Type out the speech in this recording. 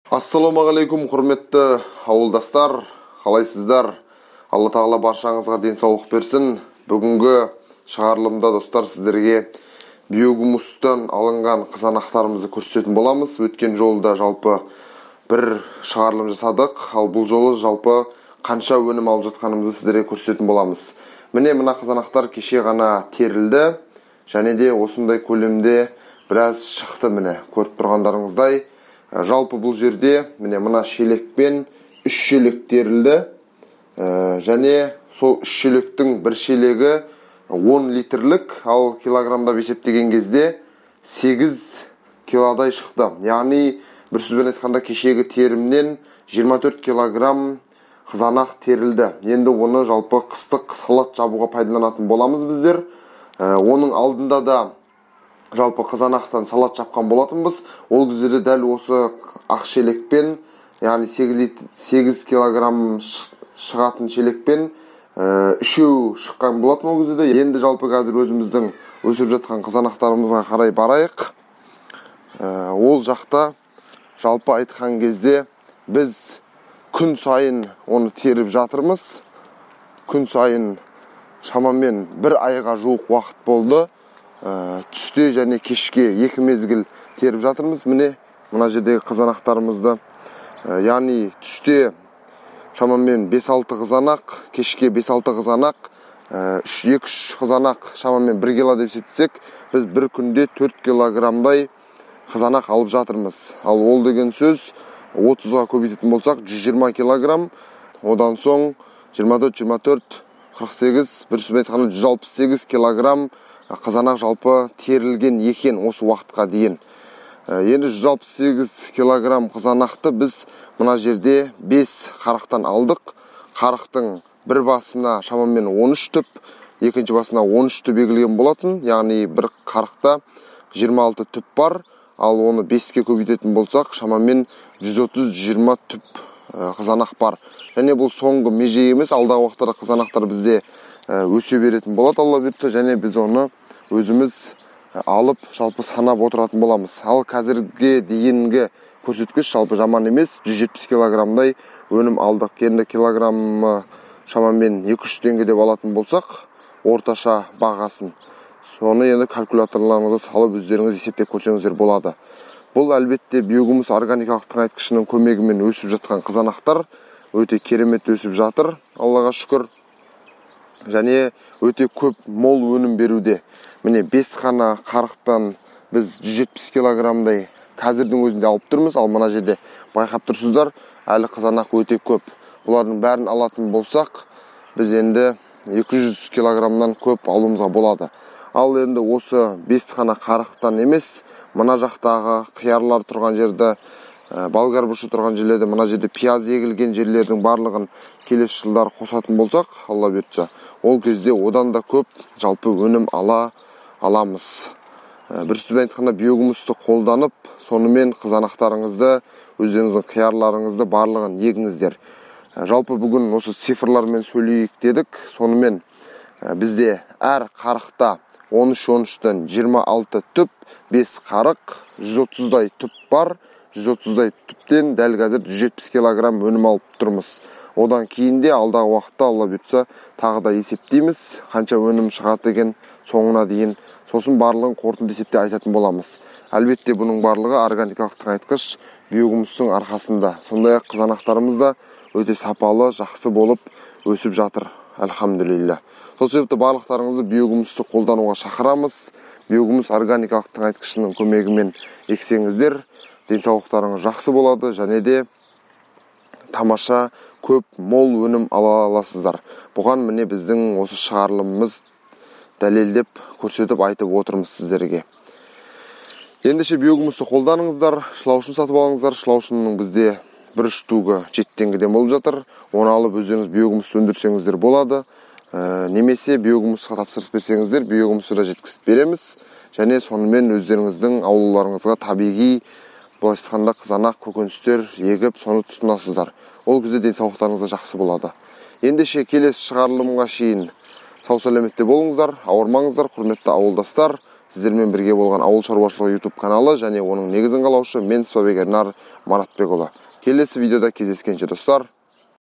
Ассалаумағалейкум, құрметті ауылдастар, қалайсыздар? Алла тағала баршаңызға денсаулық берсін. Бүгінгі шығарылымда, достар, сіздерге биогумустан алынған қызанақтарымызды көрсететін боламыз. Өткен жолда жалпы бір шығарылым жасадық, ал бұл жолы жалпы қанша өнім алып жатқанымызды сіздерге көрсететін боламыз. Міне, мына қызанақтар кеше ғана терілді, және де осындай көлемде біраз шықты, міне, көріп тұрғандарыңыздай. Жалпы бұл жерде міне мына шелекпен 3 шелек терілді. Және сол 3 шелектің бір шелегі 10 литрлік, ал килограммдап есептеген кезде 8 килодай шықты. Яғни бір сөзбен айтқанда, кешегі терімнен 24 килограмм қызанақ терілді. Енді оны жалпы қыстық салат жабуға пайдаланатын боламыз біздер. Оның алдында да жалпы қызанақтан салат жапқан болатынбыз. Ол кездерде дәл осы ақ шелекпен, яғни 8 килограмм шығатын шелекпен үшеу шыққан болатын ол кезде. Енді жалпы қазір өзіміздің өсіріп жатқан қызанақтарымызға қарай барайық. Ол жақта жалпы айтқан кезде біз күн сайын оны теріп жатырмыз. Күн сайын шамамен бір айға жуық уақыт болды. Түсте және кешке екі мезгіл теріп жатырмыз. Міне, мына жердегі қызанақтарымызды, яғни түсте шамамен 5-6 қызанақ, кешке 5-6 қызанақ, 2-3 қызанақ шамамен 1 кило деп есептесек, біз бір күнде 4 килограммдай қызанақ алып жатырмыз. Ал ол деген сөз 30-ға көбейтетін болсақ 120 килограмм, одан соң 24, 24, 48, бір сөзбен айтқанда 168 килограмм қызанақ жалпы терілген екен осы уақытқа дейін. Енді 168 килограмм қызанақты біз мына жерде 5 қарақтан алдық. Қарақтың бір басына шамамен 13 түп, екінші басына 13 түп егілген болатын. Яғни бір қарақта 26 түп бар, ал оны 5-ке көбейтетін болсақ шамамен 130-120 түп қызанақ бар. Және бұл соңғы меже емес, алдағы уақыттарда қызанақтар бізде өсе беретін болады, Алла бұйыртса, және біз оны өзіміз алып жалпы санап отыратын боламыз. Ал қазірге дейінгі көрсеткіш жалпы жаман емес, 170 килограммдай өнім алдық. Енді килограммы шамамен 2-3 теңге деп алатын болсақ, орташа бағасын, соны енді калькуляторларыңызға салып өздеріңіз есептеп көрсеңіздер болады. Бұл әлбетте биогумус органикалық тыңайтқышының көмегімен өсіп жатқан қызанақтар өте керемет өсіп жатыр, Аллаға шүкір. Және өте көп мол өнім беруде. Міне, 5 қана қарықтан біз 170 килограммдай қазірдің өзінде алып тұрмыз. Ал мына жерде байқап тұрсыздар, әлі қызанақ өте көп. Бұлардың бәрін алатын болсақ, біз енді 200 килограммнан көп алуымызға болады. Ал енді осы 5 қана қарықтан емес, мына жақтағы қиярлар тұрған жерді, болгар бұрышы тұрған жерлерді, мына жерде пияз егілген жерлердің барлығын келесі жылдары қосатын болсақ, Алла бұйыртса, ол кезде одан да көп жалпы өнім ала аламыз. Бір сөзбен айтқанда, биогумусты қолданып, сонымен қызанақтарыңызды, өздеріңіздің қиярларыңызды барлығын егіңіздер. Жалпы бүгін осы цифрлармен сөйлейік дедік. Сонымен бізде әр қарықта 13-13-тен 26 түп, 5 қарық, 130-дай түп бар. 130-дай түптен дәл қазір 170 килограмм өнім алып тұрмыз. Одан кейін де алдағы уақытта Алла бұйыртса тағы да есептейміз, қанша өнім шығады екен соңына дейін. Сосын барлығын қорытынды есепте айтатын боламыз. Әлбетте бұның барлығы органикалық тыңайтқыш биогумустың арқасында. Сондай-ақ қызанақтарымыз да өте сапалы, жақсы болып өсіп жатыр. Альхамдулилля. Сол себепті барлықтарыңызды биогумусты қолдануға шақырамыз. Биогумус органикалық тыңайтқышының көмегімен ексеңіздер, денсаулықтарыңыз жақсы болады және де тамаша көп мол өнім ала аласыздар. Бұған міне біздің осы шығарылымымыз дәлелдеп көрсетіп айтып отырмыз сіздерге. Ендеше биогумусты қолданыңыздар, шылаушын сатып алыңыздар. Шылаушынның бізде бір штугі 7 теңгеден болып жатыр. Оны алып өздеріңіз биогумусты өндірсеңіздер болады. Немесе биогумусқа тапсырыс берсеңіздер, биогумусты да жеткізіп береміз. Және сонымен өздеріңіздің аулаларыңызға табиғи, былайша айтқанда, қызанақ, көкөністер егіп, соны тұтынасыздар. Ол кезде денсаулықтарыңыз да жақсы болады. Ендеше келесі шығарылымға шейін сау сәлеметте болыңыздар, ауырмаңыздар, құрметті ауылдастар. Сіздермен бірге болған ауыл шаруашылығы YouTube каналы және оның негізін қалаушы мен, Спабек Ернар Маратбекұлы. Келесі видеода кездескенше, достар.